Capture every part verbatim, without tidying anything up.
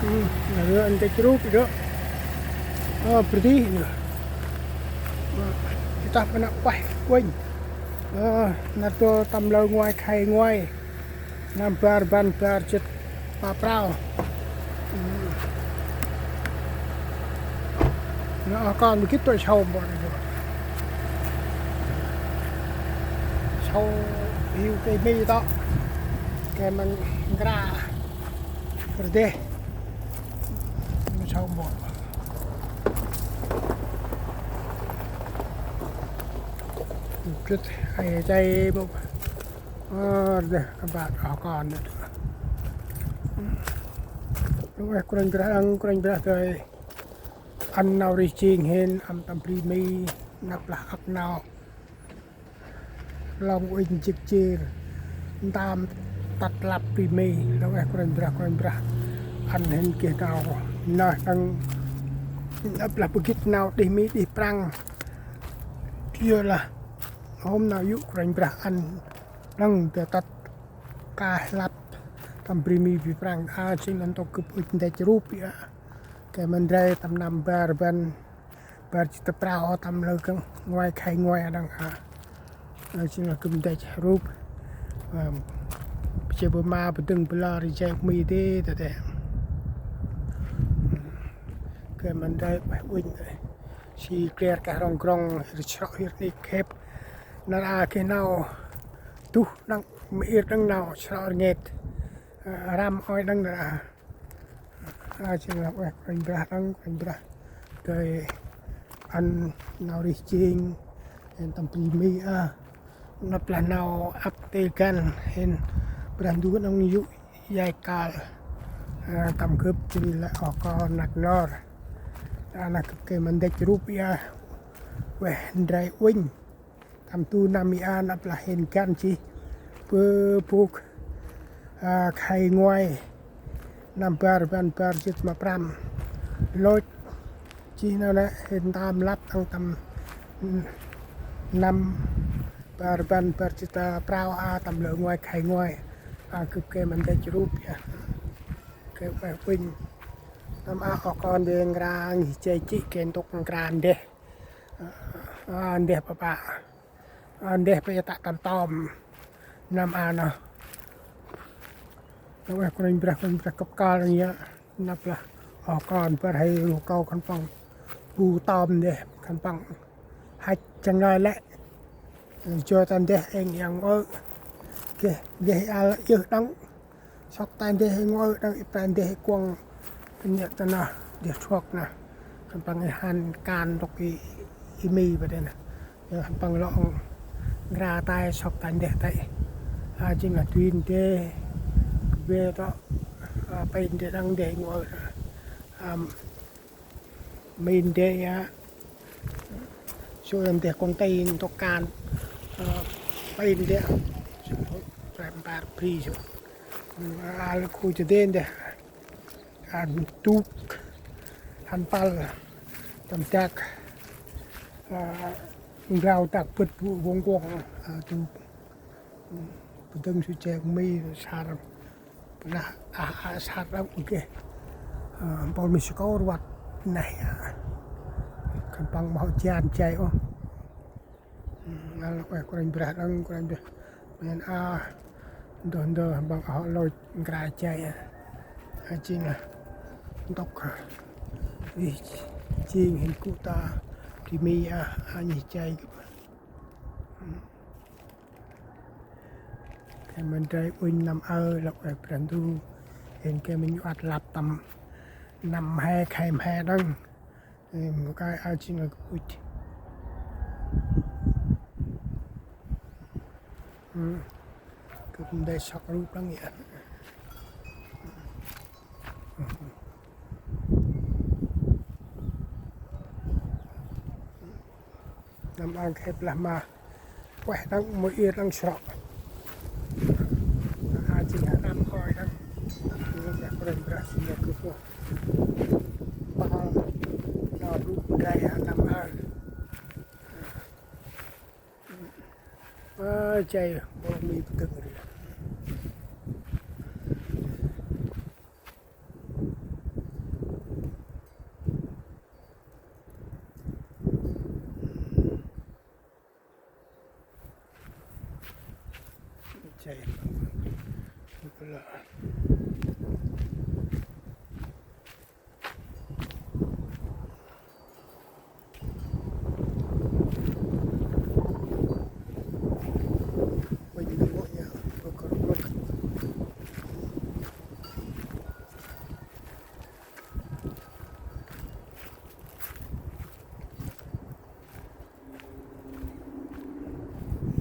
Nơh, rơ ăn têch rup rơ. Ơ, bri nơh. Ơ, tah ma nơh ueh uănh. Ơ, nơh rơ tâm lơ ngoai khay ngoai. Năm bar rbăn bar jât ma prao. Nơh, ơ, kon mâu gĭt tôch sâu ƀon rơ. Sâu hiu kê mi tŏ. Kê măng nkra. Rơdêh. Sâu mâu. Gĭt ai chay mâu. Ơ, rơdêh kơt ƀă ơ kon. Lŏng ueh Kôranh Brah đŏng, Kôranh Brah dơi ăn nau rêh jêng hên, ăn tâm bri mi, năp lah ăp nau. Lŏng uănh jêk jêr, ntơm tât lăp bri mi, lŏng ueh Kôranh Brah, Kôranh Brah. Ăn hên geh nau, nơh đŏng, năp lah bơgĭt nau đih mi đih prăng. Yơn lah, hôm nau yô̆ Kôranh Brah ăn, đŏng dơi tât kah lăp, tâm bri mi bri prăng, a, jêng ăn tŏk gâp ŭch ntêch rup ya. Kê ma ndray tâm năm bar rbăn, bar jât ma prao tâm lơ kăng ngoai khay ngoai đŏng a. Ơ, jêng lah gâp ntêch rup. Ơ, bơ jêh bơ ma bơ dâng bơ lor jay mi dê ta dê. Kê ma ndray ueh uănh. Si kliar kah rŏng krŏng, hir srŏ hir nik hêp. Nar a geh nau tuh đŏng, mơ ir đŏng nau srŏ rngêt. Ơ, răm ôi đŏng nar a. A, jêng lah ueh Kôranh Brah đŏng, Kôranh Brah dơi ăn nau rêh jêng, hên tâm bri mi a. Năp lah nau ăp têl găn, hên Brah Ndu đŏng yô̆ yai kal. A, tâm gâp jêh ri lĕ oh kon năk nor. A, năk gâp kê ma ntêch rup ya. Ueh ndray uănh. Tâm du năm i a năp lah hên găn jêh. Bơ bôk, a, khay ngoai. Năm bar rbăn bar jât ma prăm. Lôch jêh nau nê hên ntơm lăp ăn tâm năm bar rbăn bar jât ma prao a tâm lơ ngoai khay ngoai. A, gâp kê ma ntêch rup ya. Kê ueh uănh. Năm a oh kon dê nkra ngih jay jê̆ kê ntŭk nkra ndeh. A, ndeh pă pă. A, ndeh pă ya tă tâm tom. Năm a nơh. Nơh ueh Kôranh Brah, Kôranh Brah kơp kal đŏng ya. Năp lah oh kon bar hay ruh kâu khân păng bu tom ndeh, khân păng hăch jăng ngai lĕ. Joi ta ndeh êng yang ơ. Geh, geh al yơh đŏng. Sŏk ta ndeh ngoi đăng i pran ndeh kuŏng. Pơnhĕ ta nơh, ndeh thuăk nơh. Khân păng i hăn kan ntŭk i, i mi bơ đê nơh. Yơ khân păng lŏng nkra tay sŏk ta ndeh tay. A, jêng lah tui ndeh. Kbê tŏ. A, pay ndeh đăng ndeh ngoi. Am, Mĭn ndeh ya. Sŭ ndeh kông tây ntŭk kan. Ơ, pĭn ndeh. Sŭ prem bar bri sŭ. Al khu chơ dê ndeh. An tuk. Hăn păl. Tâm dak. Ơ, nglao dak bât bu vông kuông. Ơ, tuk. Pơdâng sŭ chek mi sar. Pơnah, ah, ah, sar đăng ŭch geh. Ơ, mpôl mi sŭ kôr văt neh, a. Khân păng mâu jan jay ôh. Ngal ueh Kôranh Brah đăng, Kôranh Brah. Mĭn a, ndoh ndoh khân păng oh lôch nkra jay, a. A, jêng lah. Ntŭk, a. Ih, jêng hên gŭ ta. Di mi, a, a, nhih jay. Khe mân drei uănh năm aơ lŏk ueh Brah Ndu. Hên khe mân nhuat lăp tâm năm mhe khay mhe đăng. Ê, mâu kai aơ jêng lah gâp ŭch. Ơ. Gâp mâu dơi sŏk rup đăng yơh. Năm ang khêp lah ma. Ueh đăng mâu ir đăng srŏ. A jêng ha năm khôi đăng. Năm dah brên brah sĭn dah gâp ôh. Pal. Nau rup mâu dơi ha năm ang. Ơ, jay, bol mi pơdâng ri.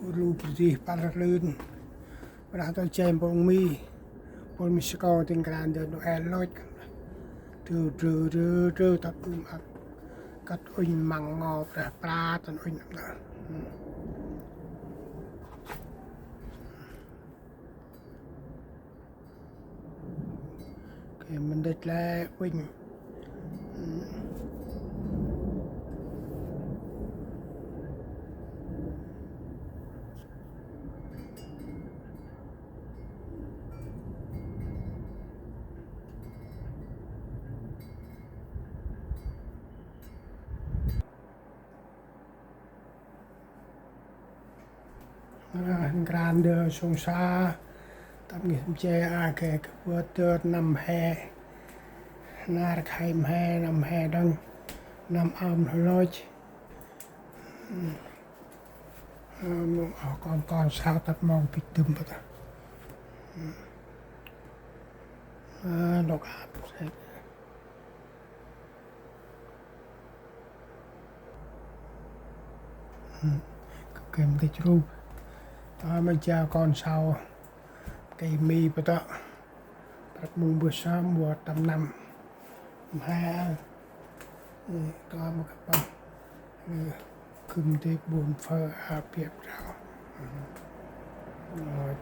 Kô lu bri dih păl rlưn. Brah ta che mpông mi. Pôl mi sako tin kran dơ Noel lôch. Trư, trư, trư, trư, tăp ưm ăk. Kăt unh măng ngo brah pra tăn unh ăp nă. Kê, mân đĕch lĕ unh. Nkran dơ sông sa, tâm ngih mche a kê kơ bơt dơ năm he, nar khay mhe, năm he đăng, năm am lôch. Kon, kon sau tât mong bĭch dŭm bơh ta. Nôk ap. Kơp kơm tĭch rup. Ta ma ja kon sau. Kê mi bơh ta. Prăp mung bơh sa mbuă tâm năm. Mhe. Ta ma kơp păng. Kơm tê bun phơ a piăp rau. Rồi.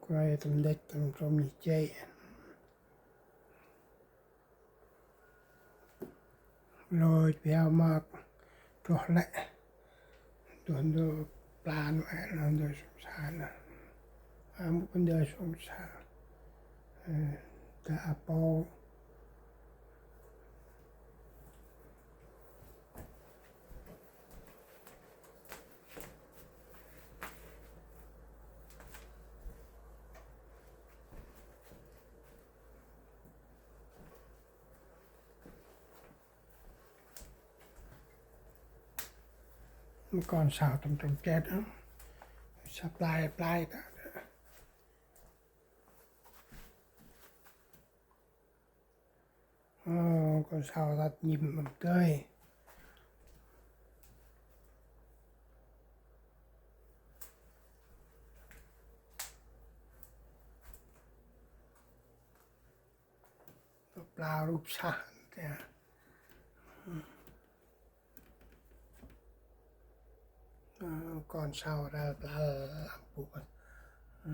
Kuai tâm đĕch tâm trôm nhih che. Lôch biao mâk, truh lĕ. Truh ndơ plan ueh, ndơ sông sa nă. Ơ, mŭk ndơ sông sa. Ơ, ta apo. Kon sau tâm trôm chet, sa play play ta. Ơ, kon sau tât nhĭm mâm kơi. Pla rup sah ta. Ơ, kon sau rel plal am pŭ. Ơ,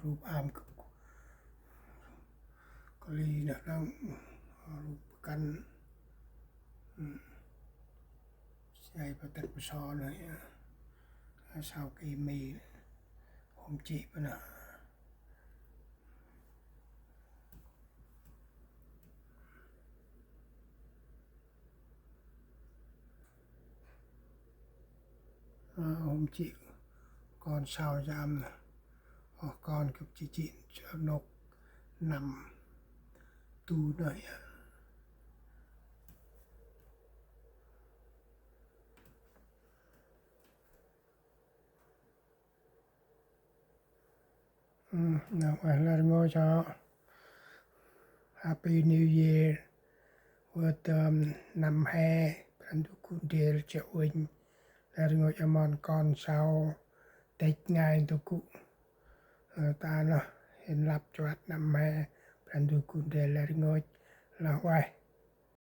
rup am kơ, kơ li nă đăng, rup kăn. Ơ, sai pa tât pa so nă ya. Ơ, sau kê mi hôm chi pa nă. Ơ, hôm jê̆ kon sau jam nơh. Ơ, kon gâp ji jê̆ nôk năm tu nơh ya. Nau ueh lĕ rngôch hŏ. Happy New Year. Wơ̆t tơm năm he, Brah Ndu gŭ ndrel jê̆ uănh. Lĕ rngôch amon kon sau, têch ngai ntu gŭ. Ơ, ta nơh, hên lăp chuăt năm he, Brah Ndu gŭ ndrel lĕ rngôch, lah ueh.